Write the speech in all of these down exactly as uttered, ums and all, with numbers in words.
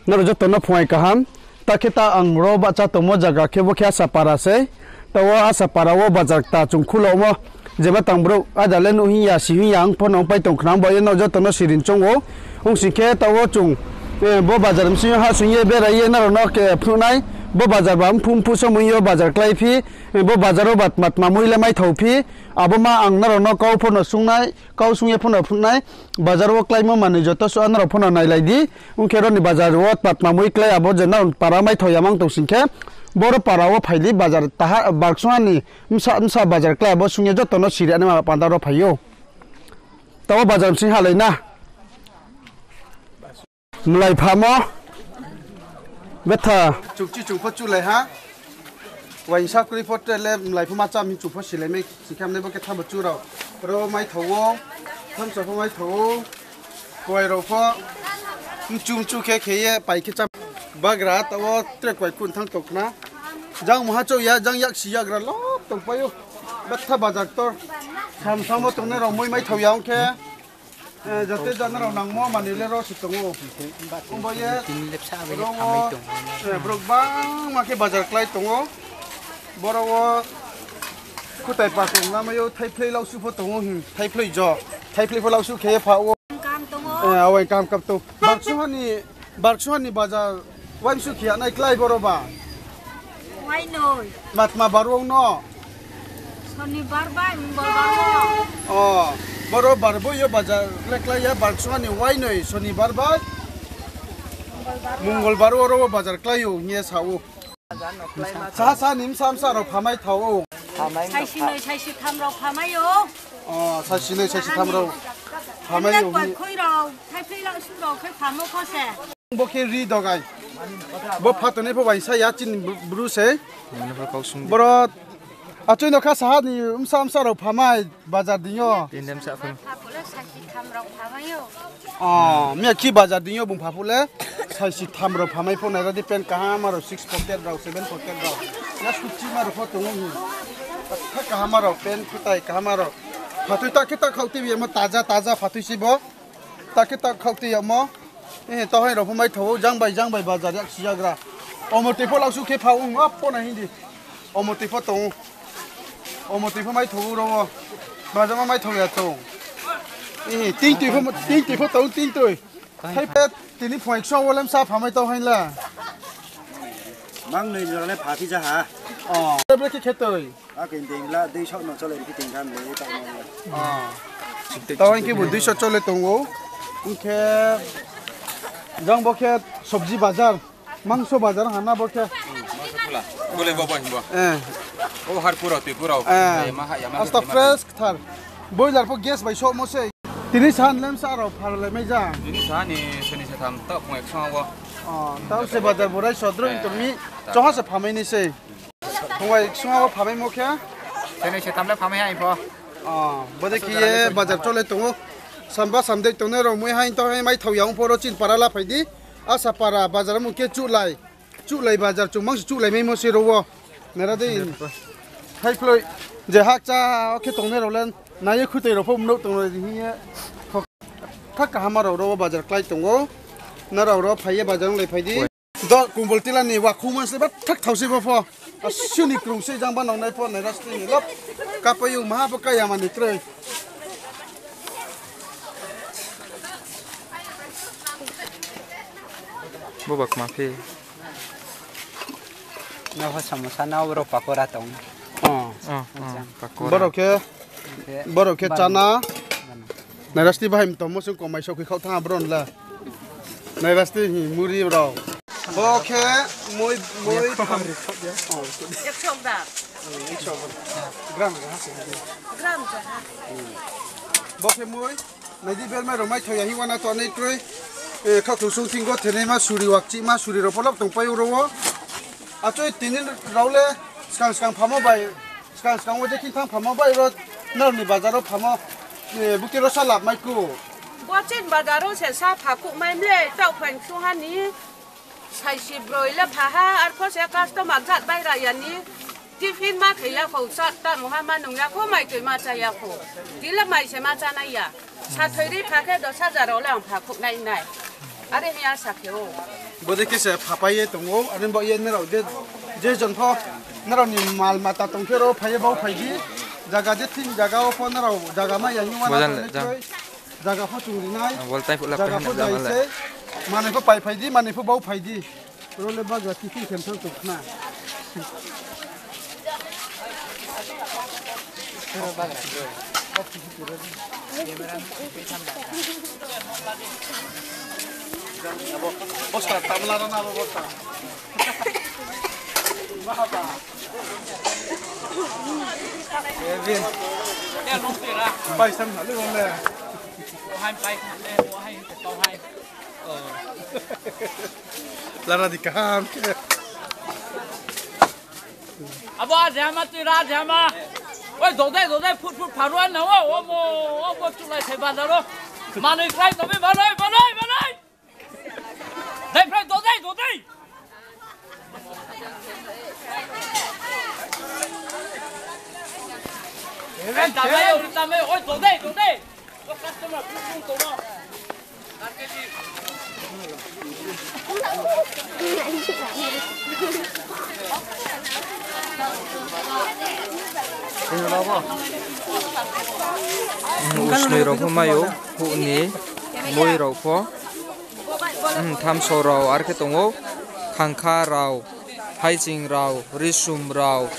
Nrao joto no phungai kaham. Ta khe ta ang ro bahcha tongmo zaga khe bo khe Asapara sei. Taoh wo Asapara wo bazar kta chung khulamo. Jeba tang brouh ada le nuh hing ya, si hing ya, ang pho no pai tong khna, bo ye nrao joto no sirin choung ou. Ong sing khe taoh wo chung, eh, bo bazar bsing yo hahsoing ye berai ye nrao no khe phnuh nai. Bo bazar ba mphuh mphuh somoi yo bazar klái phi. Eh, bo bazar wo ba tma tma mui le maithao phi. Abo ma ang nrao no kau pho no sung nai, kau sung ye pho no phnuh nai. Bazar wo kláimo manoi joto suh nrao pho no nailai di. Ong khe ro ni bazar wo tma tma mui klái abo je nrao para maithao ya mang tong sing khe, boro para wo phai di, bazar taha, Barksungha ni bsa, bsa bazar klái abo sung ye joto no siri anima panda ro phai ou. Taoh wo bazar bsing halai na. Mlai phamo. Betha. Chukchi chung pho chulai ha. Waisa kroi pho tre le mlai pho ma cham hing chung pho silai mai sing khe, amne bo khe thambo chu rao. Ro maithao ou. Thamsa pho maithao ou. Koi rao pho. Mchu mchu khe khe ye pai khe cham. Bagra taoh wo tre koi khun thang tong khna. Jang muha chouh ya, jang yaksi yagra lo tongpai ou. Betha bazar ktor. Samsamo tongnai rao mui maithao ya ong khe. Eh, jate jana rao nangmo manoi le ro se tong ou. Ongba ye, ro wo, eh, brouh gbangma khe bazar klái tong ou. Boro wo khutai pa tong lamai ou, thaiphloi lausu pho tong ou, hmm, thaiphloi jo. Thaiphloi pho lausu khe ye pha ou. Kaham tong ou. Eh, awaing kaham kaham tong. Barksungha ni, Barksungha ni bazar. Waimsu khe ya nai klái boro ba? Wainoi. Matma bar wo no? Sonibar bai, Mongolbar wo. O, boro bar bo yo bazar le klái ya, Barksungha ni wainoi Sonibar bai. Mongolbar wo ro wo bazar klái ou hing ye sa ou. Saha saha ni bsa bsa rao phamai thao ou. Saisinoi, saisitham rao phamai ou. O, saisinoi, saisitham rao phamai ou. Khoi rao, thaiphloi lausu rao khe phamo pho se. Bo khe ri dogai. Bo phatongnai pho waisa ya chini bru sei. Boro achoi no kha saha ni bsa bsa rao phamai bazar deing yo. Pha phuh le saisitham rao phamai ou. O, miya khi bazar deing yo bung pha phuh le saisitham rao phamai pho naira di, pant kaham rao, six pocket rao, seven pocket rao. Ya suchi ma rao pho tong ou. Kha kaham rao, pant khutai kaham rao. Phatoi ta khe ta khaoh tei yamo taja taja phatoi se bo. Ta khe ta khaoh tei yamo. Eh, taoh hai rao pho maithao ou, jang bai jang bai bazar yaksi yagra. Omo tui pho lausu khe pha ong, a pho nai hing di. Omo tui pho tong ou. Omo tui pho maithao ou ro wo. Bazar ma maithao ya tong. Eh, tin tui pho, tin tui pho tong, tin tui. Hai pe, tini phuaing kso wo le bsa phamai tong hai la. Mang noi jora le pha phi ja ha. O, bre khe khe tui. Akhe dei la, duiso no chole, khe ting khan le, ta no. O. Tao hing khe bo duiso chole tong ou. Hing khe, jang bo khe sobji bazar, mangso bazar hana bo khe. Mangso khula. Bo le bo bo himbo. Eh. O har pura, tui pura. Eh. Ai, ma ha, ya ma. Asta fresh kthar. Boiler pho gas bai sohmo sei. Tini san le bsa rao pharlai mai ja. Tini san ni sani satham ta phuaing kso wo. O, tao se bazar borai sodro intor mi. Choha se phamai ni sei. Phuaing kso wo phamaimo khe. Sani satham le phamai hai pho. O, bodei khe ye bazar chole tong ou. Samba samdei tongnai rao mui hai to hai maithao ya ong pho ro chini para la phai di. Asa para bazar mung khe chuhlai. Chuhlai bazar chung mangsi chuhlai maimo se ro wo. Nara dei. Thaiphloi. Je hakcha o khe tongnai rao le. Nai ye khutoi rao pho mnuh tong rao hing ye. Thak kaham rao ro wo bazar klái tong ou. Nrao ro phai ye bazar onglai phai di. Do kumbol tila ni wa khungman se ba thak thao se bo pho. Asuni krung se jang ba nang nai pho nai rasti ni lop. Kapai ou maha bo kaya mani kroi. Bo ba kma phi. No ho samosa no boro pakora tong. O. O, o, pakora. Boro khe, boro khe chana. Nairasti bahai mtom mo sung komai sokhi khau tha boro la. Nairasti hi muri boro. Bo khe moi, moi. Ekso gram. Ekso gram. Gram jaha. Gram jaha. Bo khe moi. Naidi bermai rao mai thoi ya hing wana to nai kroi. Eh, khaklu sung thing go thenai ma suri wakchi ma suri rao pholop tongpai uro wo. Achoi tini rao le skang skang phamo bai, skang skang wo je khing thang phamo bai ro nrao ni bazar wo phamo, eh, bukti ro sa lab mai ku. Bo chini bazar wo se sa phakhouh mai mle, taoh phaing sung ha ni. Saisi broi le pha ha, arpho se customer jat bai ra ya ni. Tiffin ma khe ya kho, sa ta mungha ma nung ya kho, mai toi ma cha ya kho. Tile mai se ma cha nai ya. Sa thoi ri pha khe dos hajar rao le ang phakhouh nai nai. Are ni asa khe ou. Bodei khe se phapai ye tong ou, are bo ye nrao je, je jon pho nrao ni mal mata tong khe ro phai ye bau phai di. Zaga je thing zaga wo pho nrao zaga mai ya hing uana tong le kroi. Zaga pho chung ri nai. Zaga pho jai se. Manoi pho pai phai di, manoi pho bau phai di. Ro le bagra tiffin khe thang tong khna. Bosta, tamla rana abo bosta. Kevin. Pai sam hali bole. Lara di kaham khe. Abo a jama tui ra jama. Oi, dodai, dodai, phut, phut, pharuan na, o, omo, omo, chulai thai bazar o. Manoi klái tongmi, manoi, manoi, manoi. Dai phai, dodai, dodai. Oi, tamai, oi, tamai, oi, dodai, dodai. Usnoi rao pho mai ou, huh ni, boi rao pho. Thamso rao are khe tong ou, khangkha rao, haiching rao, risum rao,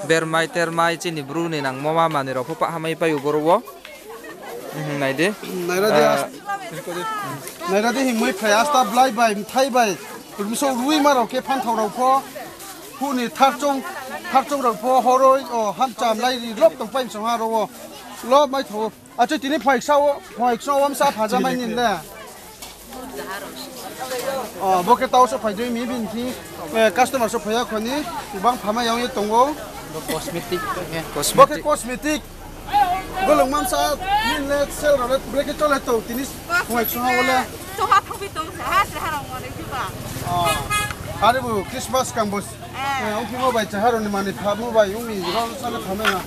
bermai termai chini bru ni nangmo ma manoi rao pho pah hamai pai ou boro wo. Nai di. Naira di, hingmoi phai asta blai bai, mthai bai, rumso ruima rao khe phanthao rao pho, huh ni tharchong, tharchong rao pho horoi, o, hamcham lai ri, lop tongpai msong ha rao wo. Lop mai thao. Achoi tini phaiksa wo, phaiksa wo msa phaja mai ni le. O, bo khe tau so phai dei mi bini thing, customer so phai ya kho ni, bang phamai yang ye tong ou. Bo khe cosmetic. Golong mamsa, min le sel rao le, bre khe chole tong, tini phaiksa wo le. Are bo Christmas kang bo. Ongphi mo bai chaharo ni mani phamo bai ongmi ro sale phamai ha.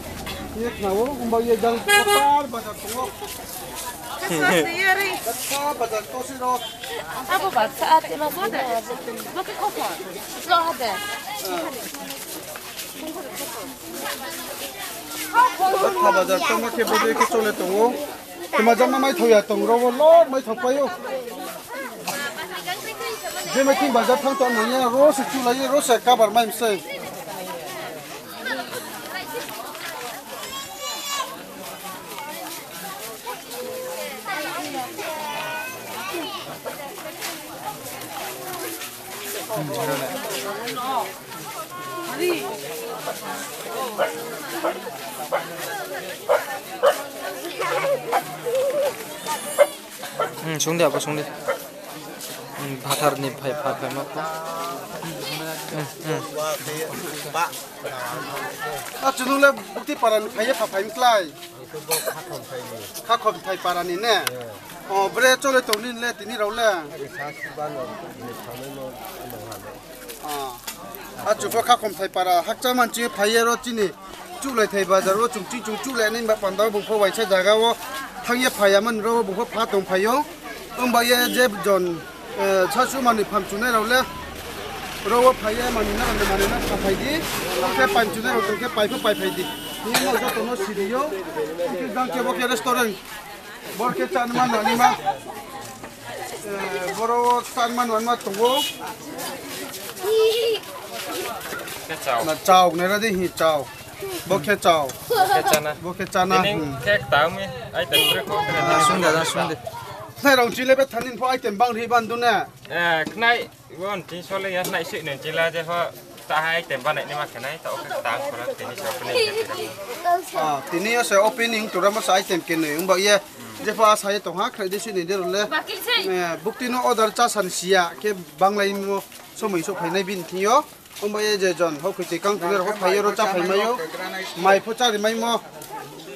Ye khna ou, ongba ye jang kotor bazar tong ou. Kotor bazar to si ro. Abo bazar ate ma bo de. Bo khe kotor. Lo ha de. Kotor bazar tongmo khe bodei khe chole tong ou. Tma jama maithao ya tong ro wo, lo maithao pai ou. Je maithing bazar thanng tong nang ya, ro se chulai ye, ro se kabar mai msei. Sung di, abo sung di. Phathar ni phai, phai, phai ma pho. Achunung le bukti para ni phai ye pha phai mklái. Khakhomthai para ni ne? O, bre chole tong ni le tini rao le? Achu pho Khakhomthai para hakcha manchi phai ye ro chini chuhlai thai bazar wo chung ching chung chuhlai nai ba panda bung pho waisa zaga wo thanng ye phai ya mani ro bung pho pha tong phai ou. Ongba ye je jon, sasu manoi pham chungnai rao le ro wo phai ye manoi na, manoi na pha phai di. Khe pai chungnai rao tong khe pai pho pai phai di. Hing ye no joto no siri ou. Khe jang khe bo khe restaurant. Bor khe chá nima nanaima. Boro wo chá nima nanaima tong ou. Chao, naira di hi chao. Bo khe chao. Bo khe chá na. Khnai rao chile be thanin pho item bang ri ban du ne. Khnai, bo nching sole ya khnai sih nching la je pho. Taha item banai ni ma khe nai, taoh khe tang khora tini se opening. Tini yo se opening tura mo se item kenoi ongba ye. Jepho asa ye tong ha, khnai di sih ni de ro le. Bukti no order chá san si ya khe banglai mo somoi souhphai nai bini thing yo. Ongba ye je jon houhkhoi tui kang tongnai rao pho phai ye ro chá phai mai ou. Mai pho chári maimo.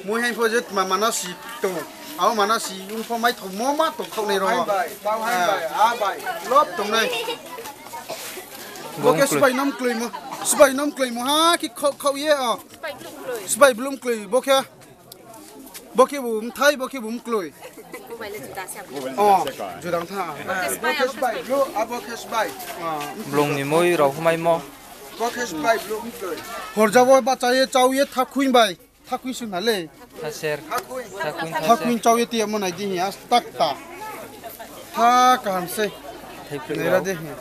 Mui haing pho je tma manasi tong. Abo manasi ong pho maithao mo ma tongkhaoh nai rao. Lop tongnai. Bo khe sbai no mkloimo ha khe khaoh khaoh ye o. Sbai blum kloi bo khe. Bo khe bo mthai, bo khe bo mkloi. O, judang tha. Blung ni moi rao humaimo. Horja wo bahcha ye, chau ye, thakhung bai. Thakhung sung na le. Thakhung chau ye ti yamo nai di hi, astakta. Ha, kaham se. Naira di hi.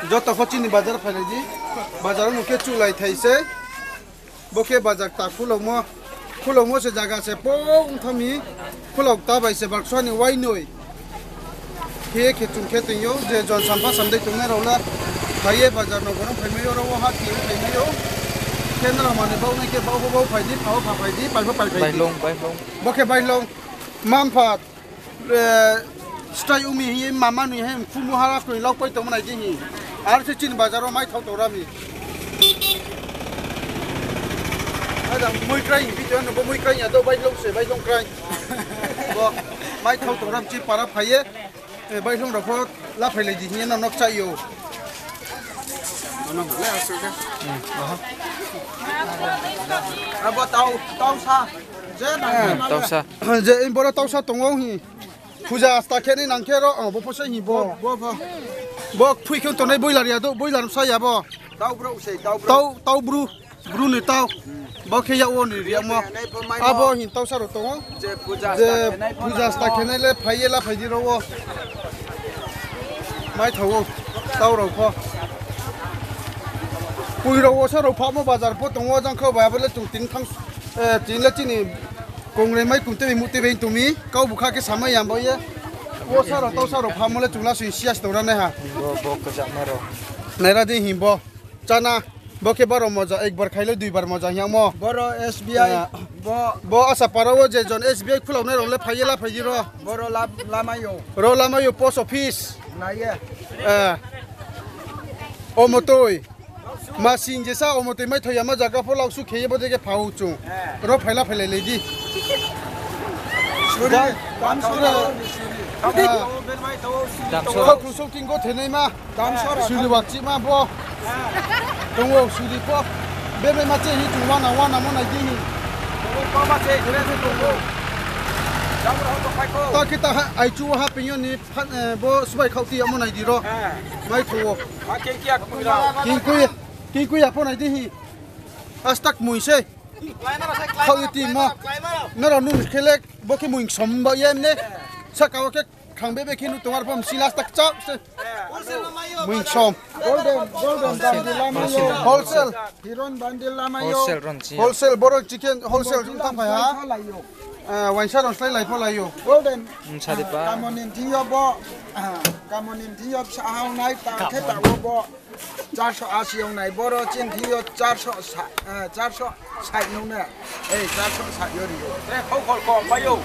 Joto pho chini bazar phailai di. Bazar wo khe chuhlai thai se. Bo khe bazar ta khulaumo. Khulaumo se zaga se pong tha mi. Khulau ta bai se baksa ni wainoi. Khe khe chung khe tong ou, je jon sampha samdei tongnai rao le, phai ye bazar no borong phaimai ou, rao wo ha khe phaimai ou. Khe nrao mani bau nai khe bau pho bau phai di, pha pho pha phai di, pai pho pai phai di. Bo khe bailong. Mampha, strai umi hing ye mama nui he, mkhumu hara kroi laupai tongmo nai di hi. Ar se chini bazar wo maithao tong ra mi. Ada moi krai, video no bo moi krai ya do, bailong se, bailong krai. Bo, maithao tong ra mi chi para phai ye. Bailong rao pho la phailai di hing ye no nok chai ou. Abo tau, tausa. Je, je, boro tausa tong ou hi. Puja asta khe ni nang khe ro, bo pho se hi bo. Bo phui khe tongnai boiler ya do, boiler sa ya bo. Tau, tau bru. Bru ni tau. Bo khe yak wo ni riamo. Abo hin tausa rao tong ou. Je puja sta khe nai le phai ye la phai di rao wo. Maithao ou. Tau rao pho. Pui rao wo sa rao phamo bazar pho tong ou, jang kha bai abo le chung tin thang, tin le chini kongre mai kum tei bai muh tei bai tong mi. Kau bukha khe samai ya bo ye. Wo sa rao tausa rao phamo le chung la sui sias tong ra nai ha. Naira di hi bo. Chana, bo khe baro moja, ekbar khai le duibar moja hing yamo. Bo asapara wo je jon S B I khulaonai rao le phai ye la phai di ro. Ro lamai yo post office. Omotoi. Masing jesa omotoi maithao yama zaga pho lausu khe ye bo dei khe pha ou chung. Ro phai la phailai lai di. Khaokhlu sou thing go thenaima. Suri wa chihma bo. Tong ou suri pho. Bebema che hi chung wana wana mo nai di hi. Ta khe ta aichu wo ha ping yo ni bo subai khaoh ti yamo nai di ro. Maithao ou. Kingkui ya pho nai di hi. Astak mui se. Khaoh ye ti mo. Nrao nung khe le bo khe mui ksom ba ye mne. Saka wo khe khang bebe khe nu tong ar pho msila astak chao se. Mui ksom. Wholesale. Wholesale boro chicken wholesale jung tang phai ha. Waisa rao slái lai pho lai ou. Kamoni thing yo bo. Kamoni thing yo bsa ha ong nai ta khe ta wo bo. Charso asi ong nai boro chini thing yo charso sai nung ne. Ei charso sai yo ri ou.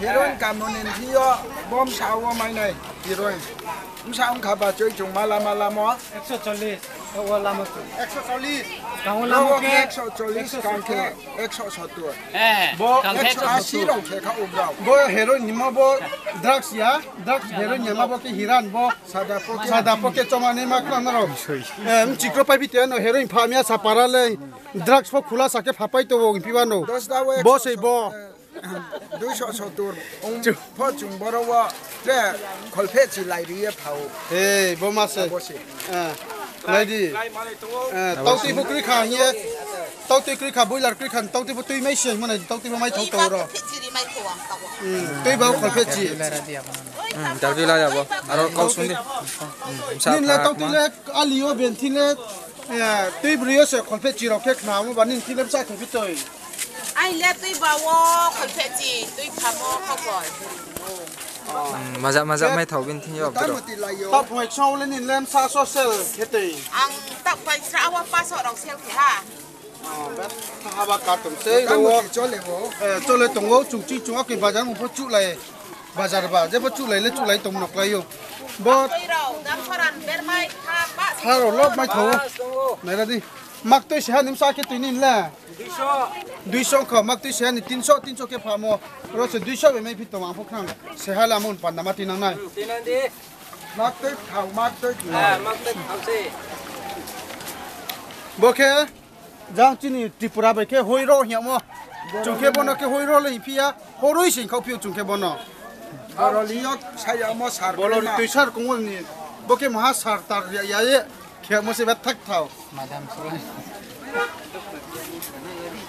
Heroin kamoni thing yo bo bsa wo mai nai heroin. Bsa ong kha ba choi chung mala mala mo. Ekso chollis kang khe ekso sottor. Bo ekso asi rao khe kha ou brao. Bo heroin himo bo drugs ya, drugs heroin ya ma bo khe hiran bo. Sada pocket choma ni ma khna na rao. Mchikro pai phi te no heroin pha mi ya sa para le. Drugs pho khula sa khe phapai tong ou hingphi ba no. Bo sei bo. Duiso sottor ong pho chung boro wo tre kholphehchi lai ri ye pha ou. Bo ma se. Nai di. Tautui pho kroi kha hing ye. Tautui kroi kha, boiler kroi kha, tautui pho tui mai se hingmo nai di, tautui pho maithao tong ro. Tui ba kholphehchi. Darbi la ya bo. Aro kau sung di. Nini le tautui le ali yo ben thing le. Tui broi yo se kholphehchi rao khe khna mo ba nini thing le bsa khe phi toi. Ai le tui ba wo kholphehchi tui khamo khakhoi. Maja maja maithao bini thing yo. Taoh phai sra le nini le bsa so sel khe toi. Ang taoh phai sra wo paso rao sel khe ha. Haba ka tong sei ro wo. Chole tong ou, chung chi chung o khe bazar mo pho chuhlai. Bazar ba je pho chuhlai le chuhlai tong no klái ou. Bo tha rao lok maithao ou. Nai ra di. Maktui seha ni bsa khe tui nini le. Duiso kha, maktui seha ni tinso, tinso khe phamo. Ro se duiso bai mai phi tong ang pho khnang. Seha le amo panda ma tui nang nai. Bo khe, jang chini Tripura bai khe hoi ro hing yamo. Chung khe bono khe hoih ro le hing phi ya, horoi sing khaoh phi ou chung khe bono. Boro liyok sayamo sar Bolo kroi ma. Tuisar kongmo ni, bo khe maha sar tar ya, ya ye, khe mo se ba thak thao.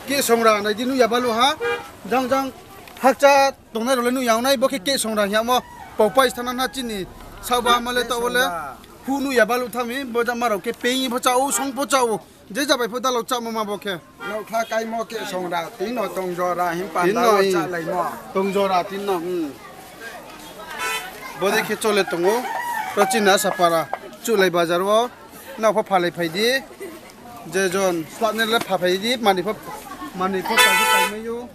Kehsongra nai di nuh ya balu ha, jang jang hakcha tongnai rao le nuh ya ong nai, bo khe kehsongra hing yamo, paupai sthana na chini, saoba ma le taoh wo le, huh nuh ya balu tha mi, bo jama rao khe peing pho chá ou, song pho chá ou, je ja bai pho dalao chámo ma bo khe. Nouhkha kaimo kehsongra, tini no tongjora hing Tini panda no wo i chálaimo. Tongjora tini no, hmm. Bodei khe chole tong ou. Ro chini Asapara, Chuhlai bazar wo. Nrao pho phalai phai di. Je jon slahne le pha phai di, manoi pho, manoi pho pai pho paimai ou.